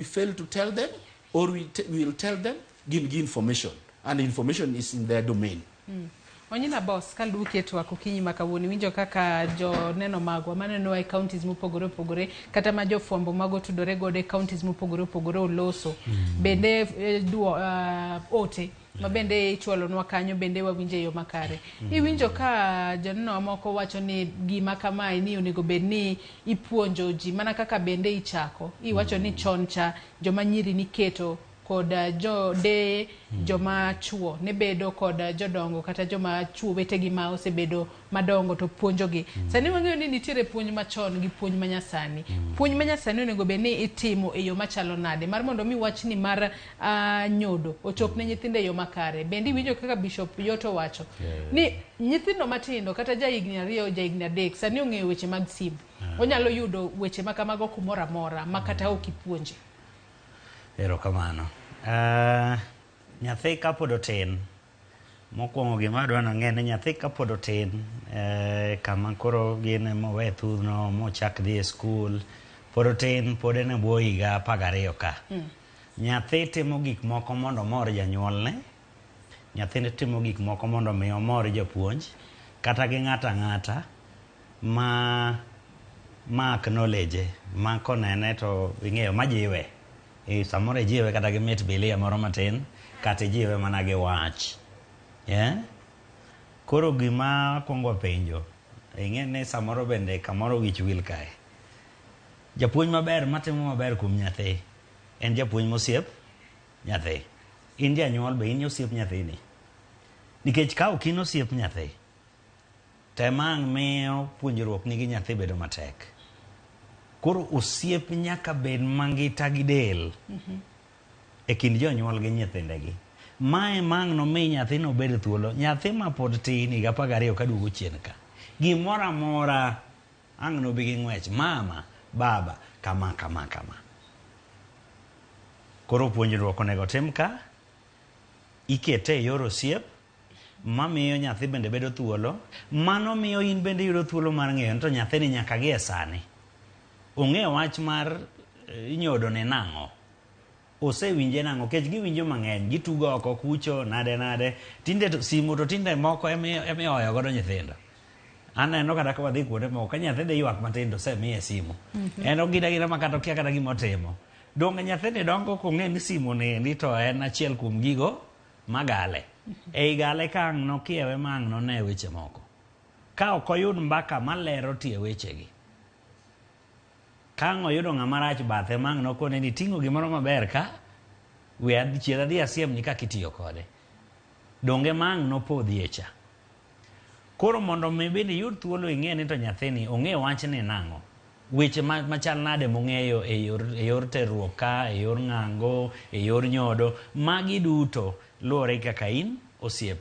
Fail to tell them or we will tell them, gin gi information and information is in their domain. Onyina boss, kaluki e twak okinyi ma kawuono, iwinjo kaka joneno magwa manenowa e counties mopogore opogore kata ma jofwambo mago tudore godo e counties mopogore opogore oloso. Bende duo, ote ma bende ichwalonwa kanyo bende wawinjo e yo makare. Iwinjo ka joneno moko wacho ni gima kamae ni onego bed ni ipuonjo ji mana kaka bende ichako. Iwacho ni chon cha joma nyiri niketo kod jo deye joma chuo ne bedo kod jodongo kata joma chuo wetegi ma osebedo madongo to puonjogi. Sani wang'eyo ni nitiere puonj machon gi puonj manyasani. Puonj manyasani onego bed ni itimo e yo machalo nade mar mondo mi wachni mar nyodo ochop ne nyithindo e yo makare. Bende iwinjo kaka Bishop Yoto wacho ni nyithindo matindo kata ja higni 2, ja higni 3 sani ong'eyo weche mag simu. Onyalo yudo weche ma kamago kumoro amora ma kata ok ipuonje. Erokamano. Nyathi kapod otin, mokwongo gima adwa nong'e ni nyathi kapod otin, kama koro gin mowe thudhno mochak dhi e skul, pod otin, pod en e bwo higa 12 ka. Nyathi timo gik moko mondo omor janyuolne, nyathi timo gik moko mondo mi omor japuonj, kata gi ng'ato ang'ata ma acknowledge, ma konene to ing'eyo majiwe. Samoro ijiwe kata gi mit bilia moro matin, kata ijiwe mana gi wach. Yeah? Koro gima akwongo penjo, ing'e ni samoro bende kamoro wich wil kae. Japuonj maber matimo maber kuom nyathi, en japuonj mosiep nyathi. In janyuol be in osiep nyathini. Nikech ka ok in osiep nyathi, to ema ang' miyo puonjruok ni gi nyathi bedo matek. Koro osiep nyaka bed mangita gi del e kind jonyuol gi nyithindegi. Mae ma ang' nomi nyathino obed thuolo. Nyathi ma pod tin higa 12 kaduogo chien ka. Gimoro amora ang' nobi gi ng'wech. Mama, baba, kama, kama, kama. Koro puonjruok onego tim ka, ikete e yor osiep, mamiyo nyathi bende bedo thuolo. Mano miyo in bende iyudo thuolo mar ng'eyo ni to nyathini nyaka gi e sani. Ong'eyo wach mar nyodo ni nang'o. Osewinje nang'o, nikech giwinjo mang'eny, gitugo oko kucho, nade nade. Tinde to simu to tinde moko emioyo godo nyithindo. Aneno kata ka wadhi kuonde moko, ka nyathi dhi ywak matin to osemiye simu. En ogina gina ma kata okia kata gima otimo. Donge nyathini dongo kong'e ni simu ni endi to en achiel kuom gigo magale. Ei gale ka ang' nokiewe ma ang' none weche moko. Ka ok oyud mbaka malero tie wechegi. Ka ang' oyudo ng'ama rach bathe ma ang' nokone ni ting'o gimoro maber ka, we chiel adhi asiemni kaka itiyo kode. Donge ma ang' nopodhie cha. Koro mondo mi bende iyud thuolo ing'e ni to nyathini ong'e wachni nang'o. Weche machal nade mong'eyo e yor terruok ka, e yor ng'ango, e yor nyodo, magi duto luwore gi kaka in osiepe.